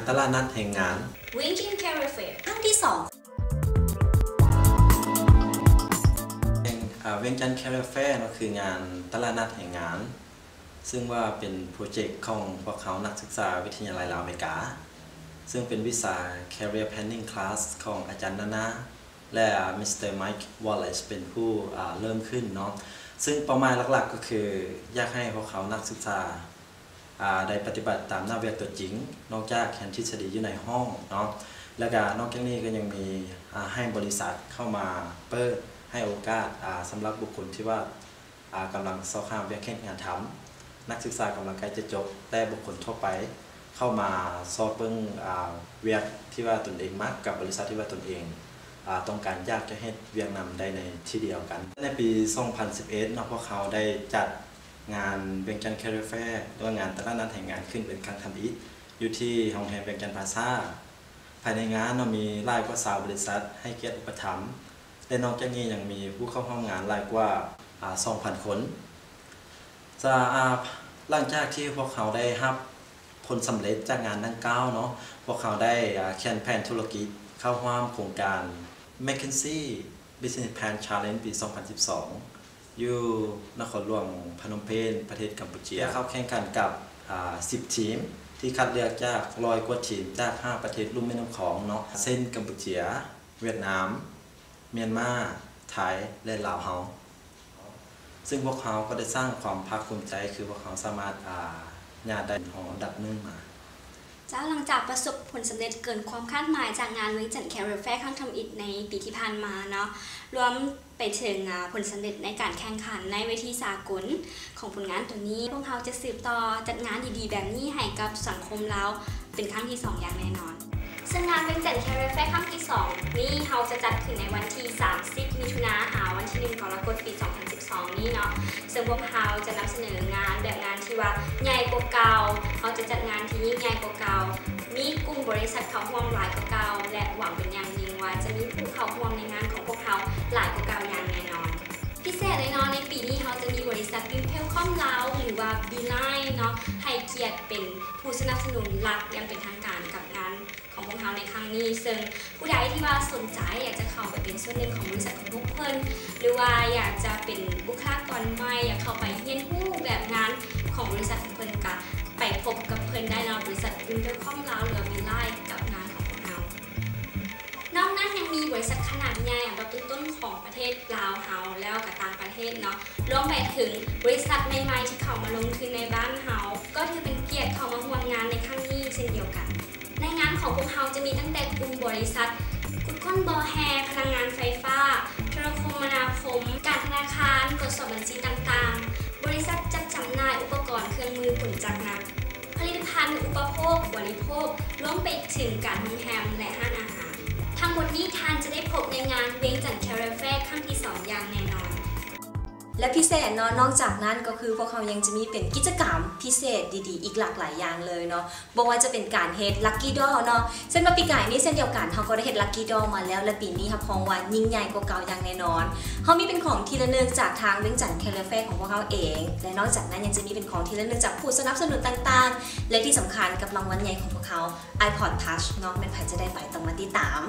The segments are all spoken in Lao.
ຕະຫຼາດນັດແຮງງານ ວຽງຈັນ Career Fair ຄັ້ງທີສອງ ເປັນ ອາ ວຽງຈັນ Career Fair ເນາະ ຄືງານຕະຫຼາດນັດແຮງງານ ຊຶ່ງວ່າເປັນໂປຣເຈັກຂອງພວກເຮົານັກສຶກສາວິທະຍາໄລລາວອາເມລິກາ ຊຶ່ງເປັນວິຊາ Career Planning Class ຂອງອາຈານນານາ ແລະ ມິສເຕີ ໄມຄ໌ ວໍເລສ ເປັນຜູ້ ອາ ເລີ່ມຂຶ້ນເນາະ ຊຶ່ງເປົ້າໝາຍຫຼັກໆ ກໍຄືຢາກໃຫ້ພວກເຮົານັກສຶກສາ ອາ ໄດ້ປະຕິບັດຕາມໜ້າວຽກຕົວຈິງ ນອກຈາກຮຽນທິດສະດີຢູ່ໃນຫ້ອງເນາະ ແລ້ວກະນອກຈາກນີ້ກໍຍັງມີ ອາ ໃຫ້ບໍລິສັດເຂົ້າມາເປີດໃຫ້ໂອກາດ ອາ ສຳລັບບຸກຄົນທີ່ວ່າ ອາ ກຳລັງຊອກຫາວຽກເຮັດງານທຳ, ນັກສຶກສາກຳລັງໃກ້ຈະຈົບ ແລະ ບຸກຄົນທົ່ວໄປເຂົ້າມາຊອກເບິ່ງ ອາ ວຽກທີ່ວ່າຕົນເອງມັກກັບບໍລິສັດທີ່ວ່າຕົນເອງ ອາ ຕ້ອງການຢາກຈະເຮັດວຽກນຳໄດ້ໃນທີ່ດຽວກັນ. ໃນປີສອງພັນສິບເອັດເນາະ ພວກເຮົາໄດ້ຈັດງານວຽງຈັນ Career Fair ຫຼືວ່າງານຕະຫຼາດນັດແຮງງານຂຶ້ນເປັນຄັ້ງທຳອິດ ຢູ່ທີ່ໂຮງແຮມວຽງຈັນພາຊາ. ພາຍໃນງານເນາະ ມີຫຼາຍກວ່າຊາວບໍລິສັດໃຫ້ກຽດອຸປະຖຳ ແລະ ນອກຈາກນີ້ຍັງມີຜູ້ເຂົ້າຮ່ວມງານຫຼາຍກວ່າ ອາ ສອງພັນຄົນ. ຈາກ ອາ ຫຼັງຈາກທີ່ພວກເຮົາໄດ້ຮັບຜົນສຳເລັດຈາກງານດັ່ງກ່າວເນາະ, ພວກເຮົາໄດ້ ອາ ຂຽນແຜນທຸລະກິດເຂົ້າຮ່ວມໂຄງການ McKinsey Business Plan Challenge ປີສອງພັນສິບສອງ ຢູ່ນະຄອນຫຼວງພະນົມເພັນ ປະເທດກຳປູເຈຍ ເຂົ້າແຂ່ງຂັນກັບ ອາ ສິບທີມ ທີ່ຄັດເລືອກຈາກຮ້ອຍກວ່າທີມຈາກຫ້າປະເທດລຸ່ມແມ່ນ້ຳຂອງເນາະ ເຊັ່ນ ກຳປູເຈຍ, ຫວຽດນາມ, ມຽນມາ, ໄທ ແລະ ລາວເຮົາ. ຊຶ່ງພວກເຮົາກໍໄດ້ສ້າງຄວາມພາກພູມໃຈ ຄືພວກເຮົາສາມາດ ອາ ຍາດໄດ້ຮອງອັນດັບໜຶ່ງມາ. ເຈົ້າ, ຫຼັງຈາກປະສົບຜົນສຳເລັດເກີນຄວາມຄາດໝາຍຈາກງານວຽງຈັນ Career Fair ຄັ້ງທຳອິດໃນປີທີ່ຜ່ານມາເນາະ, ລວມໄປເຖິງ ອາ ຜົນສຳເລັດໃນການແຂ່ງຂັນໃນເວທີສາກົນຂອງຜົນງານຕົວນີ້, ພວກເຮົາຈະສືບຕໍ່ຈັດງານດີໆແບບນີ້ໃຫ້ກັບສັງຄົມລາວເປັນຄັ້ງທີສອງຢ່າງແນ່ນອນ. ເຊິ່ງງານວຽງຈັນ Career Fair ຄັ້ງທີສອງນີ້ ເຮົາຈະຈັດຂຶ້ນໃນວັນທີສາມສິບ ມິຖຸນາ ຫາວັນທີໜຶ່ງ ກໍລະກົດ ປີສອງພັນສິບສອງນີ້ເນາະ, ເຊິ່ງພວກເຮົາຈະນຳສະເໜີງານແບບງານທີ່ວ່າໃຫຍ່ກວ່າເກົ່າ, ເຮົາຈະຈັດງານທີ່ຍິ່ງໃຫຍ່ກວ່າເກົ່າ, ມີກຸ່ມບໍລິສັດເຂົ້າຮ່ວມຫຼາຍກວ່າເກົ່າ ແລະ ຫວັງເປັນຢ່າງຍິ່ງວ່າຈະມີຜູ້ເຂົ້າຮ່ວມໃນງານຂອງພວກເຮົາຫຼາຍກວ່າເກົ່າຢ່າງແນ່ນອນ. ພິເສດແນ່ນອນ ໃນປີນີ້ເຮົາຈະມີບໍລິສັດ Wimpel Com ລາວ ຫຼືວ່າ Beeline ເນາະ ໃຫ້ກຽດເປັນຜູ້ສະໜັບສະໜູນຫຼັກຢ່າງເປັນທາງການກັບງານ ຂອງພວກເຮົາໃນຄັ້ງນີ້, ເຊິ່ງຜູ້ໃດທີ່ວ່າສົນໃຈຢາກຈະເຂົ້າໄປເປັນສ່ວນໜຶ່ງຂອງບໍລິສັດຂອງພວກເພິ່ນ ຫຼືວ່າຢາກຈະເປັນບຸກຄະລາກອນໃໝ່, ຢາກເຂົ້າໄປຮຽນຮູ້ແບບງານຂອງບໍລິສັດຂອງເພິ່ນ, ກະໄປພົບກັບເພິ່ນໄດ້ເນາະ, ບໍລິສັດ Wimpel Com ລາວ ຫຼືວ່າ Beeline ກັບງານຂອງພວກເຮົາ. ນອກນັ້ນຍັງມີບໍລິສັດຂະໜາດໃຫຍ່ອັນດັບຕົ້ນໆຂອງປະເທດລາວເຮົາ ແລ້ວກະຕ່າງປະເທດເນາະ, ລວມໄປເຖິງບໍລິສັດໃໝ່ໆທີ່ເຂົ້າມາລົງທຶນໃນບ້ານເຮົາ ກໍຖືເປັນກຽດເຂົ້າມາຮ່ວມງານໃນຄັ້ງນີ້ເຊັ່ນດຽວກັນ. ໃນງານຂອງພວກເຮົາຈະມີຕັ້ງແຕ່ກຸ່ມບໍລິສັດຂຸດຄົ້ນບໍ່ແຮ່, ພະລັງງານໄຟຟ້າ, ໂທລະຄົມມະນາຄົມ, ການທະນາຄານ, ກວດສອບບັນຊີຕ່າງໆ, ບໍລິສັດຈັດຈຳໜ່າຍອຸປະກອນເຄື່ອງມືຂົນຈັກໜັກ, ຜະລິດຕະພັນອຸປະໂພກບໍລິໂພກ, ລວມໄປເຖິງການໂຮງແຮມ ແລະ ຮ້ານອາຫານ. ທັງໝົດນີ້ທ່ານຈະໄດ້ພົບໃນງານວຽງຈັນ Career Fair ຄັ້ງທີສອງຢ່າງແນ່ນອນ. ແລະ ພິເສດເນາະ, ນອກຈາກນັ້ນກໍຄືພວກເຮົາຍັງຈະມີເປັນກິດຈະກຳພິເສດດີໆອີກຫຼາກຫຼາຍຢ່າງເລີຍເນາະ, ບໍ່ວ່າຈະເປັນການເຮັດ Lucky Draw ເນາະ, ເຊັ່ນວ່າປີກາຍນີ້ເຊັ່ນດຽວກັນ ເຮົາກໍໄດ້ເຮັດ Lucky Draw ມາແລ້ວ ແລະ ປີນີ້ຮັບຮອງວ່າຍິ່ງໃຫຍ່ກວ່າເກົ່າຢ່າງແນ່ນອນ. ເຮົາມີເປັນຂອງທີ່ລະນຶກຈາກທາງວຽງຈັນ Career Fair ຂອງພວກເຮົາເອງ ແລະ ນອກຈາກນັ້ນຍັງຈະມີເປັນຂອງທີ່ລະນຶກຈາກຜູ້ສະໜັບສະໜູນຕ່າງໆ ແລະ ທີ່ສຳຄັນກຳລັງວັນໃຫຍ່ຂອງພວກເຮົາ iPod Touch ເນາະ, ແມ່ນໃຜຈະໄດ້ໄປຕ້ອງມາຕິດຕາມ.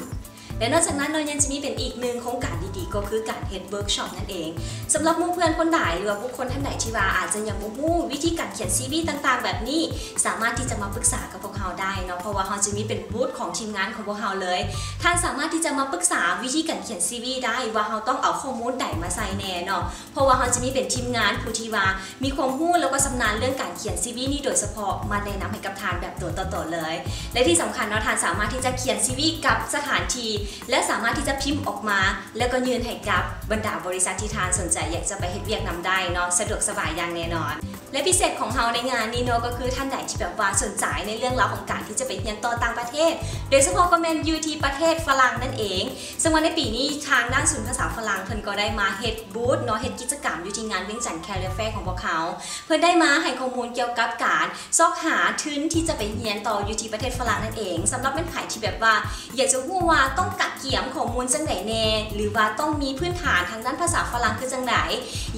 ແລະ ນອກຈາກນັ້ນເນາະ ຍັງຈະມີເປັນອີກໜຶ່ງໂຄງການດີໆ ກໍຄືການເຮັດ workshop ນັ້ນເອງ. ສຳລັບໝູ່ເພື່ອນຄົນໃດ ຫຼືວ່າບຸກຄົນທ່ານໃດທີ່ວ່າອາດຈະຍັງບໍ່ຮູ້ວິທີການຂຽນ CV ຕ່າງໆແບບນີ້ ສາມາດທີ່ຈະມາປຶກສາກັບພວກເຮົາໄດ້ເນາະ, ເພາະວ່າເຮົາຈະມີເປັນບູດຂອງທີມງານຂອງພວກເຮົາເລີຍ. ທ່ານສາມາດທີ່ຈະມາປຶກສາວິທີການຂຽນ CV ໄດ້ວ່າເຮົາຕ້ອງເອົາຂໍ້ມູນໃດມາໃສ່ແນ່ເນາະ, ເພາະວ່າເຮົາຈະມີເປັນທີມງານຜູ້ທີ່ວ່າ ມີຄວາມຮູ້ ແລ້ວກໍຊຳນານເລື່ອງການຂຽນ CV ນີ້ໂດຍສະເພາະ ມາແນະນຳໃຫ້ກັບທ່ານແບບຕົວຕໍ່ຕົວເລີຍ. ແລະ ທີ່ສຳຄັນເນາະ ທ່ານສາມາດທີ່ຈະຂຽນ CV ກັບສະຖານທີ່ ແລະ ສາມາດທີ່ຈະພິມອອກມາ ແລ້ວກໍຍື່ນໃຫ້ກັບບັນດາບໍລິສັດທີ່ທ່ານສົນໃຈຢາກຈະໄປເຮັດວຽກນຳໄດ້ເນາະ, ສະດວກສະບາຍຢ່າງແນ່ນອນ. ແລະ ພິເສດຂອງເຮົາໃນງານນີ້ເນາະ ກໍຄືທ່ານໃດທີ່ແບບວ່າສົນໃຈໃນເລື່ອງລາວຂອງການທີ່ຈະໄປຮຽນຕໍ່ຕ່າງປະເທດ ໂດຍສະເພາະກໍແມ່ນຢູ່ທີ່ປະເທດຝຣັ່ງນັ້ນເອງ. ເຊິ່ງວ່າໃນປີນີ້ທາງດ້ານສູນພາສາຝຣັ່ງເພິ່ນກໍໄດ້ມາເຮັດ ບູດເນາະ ເຮັດກິດຈະກຳຢູ່ທີ່ງານວຽງຈັນ Career Fair ຂອງພວກເຮົາ. ເພິ່ນໄດ້ມາໃຫ້ຂໍ້ມູນກ່ຽວກັບການຊອກຫາທຶນທີ່ຈະໄປຮຽນຕໍ່ຢູ່ທີ່ປະເທດຝຣັ່ງນັ້ນເອງ. ສຳລັບແມ່ນໃຜທີ່ແບບວ່າຢາກຈະຮູ້ວ່າຕ້ອງການ ກຽມຂໍ້ມູນຈັ່ງໃດແດ່ ຫຼືວ່າຕ້ອງມີພື້ນຖານທາງດ້ານພາສາຝຣັ່ງຄືຈັ່ງໃດ?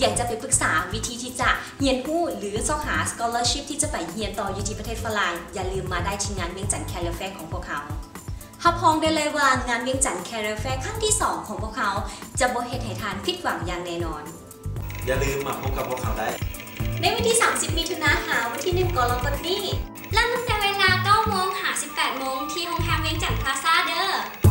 ຢາກຈະໄປປຶກສາວິທີທີ່ຈະຮຽນຮູ້ ຫຼືຊອກຫາ scholarship ທີ່ຈະໄປຮຽນຕໍ່ຢູ່ທີ່ປະເທດຝຣັ່ງ? ຢ່າລືມມາໄດ້ທີ່ງານວຽງຈັນ Career Fair ຂອງພວກເຮົາ. ຮັບຮອງໄດ້ເລີຍວ່າງານວຽງຈັນ Career Fair ຄັ້ງທີສອງຂອງພວກເຮົາຈະບໍ່ເຮັດໃຫ້ທ່ານຜິດຫວັງຢ່າງແນ່ນອນ. ຢ່າລືມມາພົບກັບພວກເຮົາໄດ້ ໃນວັນທີສາມສິບ ມິຖຸນາ ຫາວັນທີໜຶ່ງ ກໍລະກົດນີ້ ເລີ່ມຕັ້ງແຕ່ເວລາເກົ້າໂມງຫາສິບແປດໂມງ ທີ່ໂຮງແຮມວຽງຈັນພລາຊາເດີ້.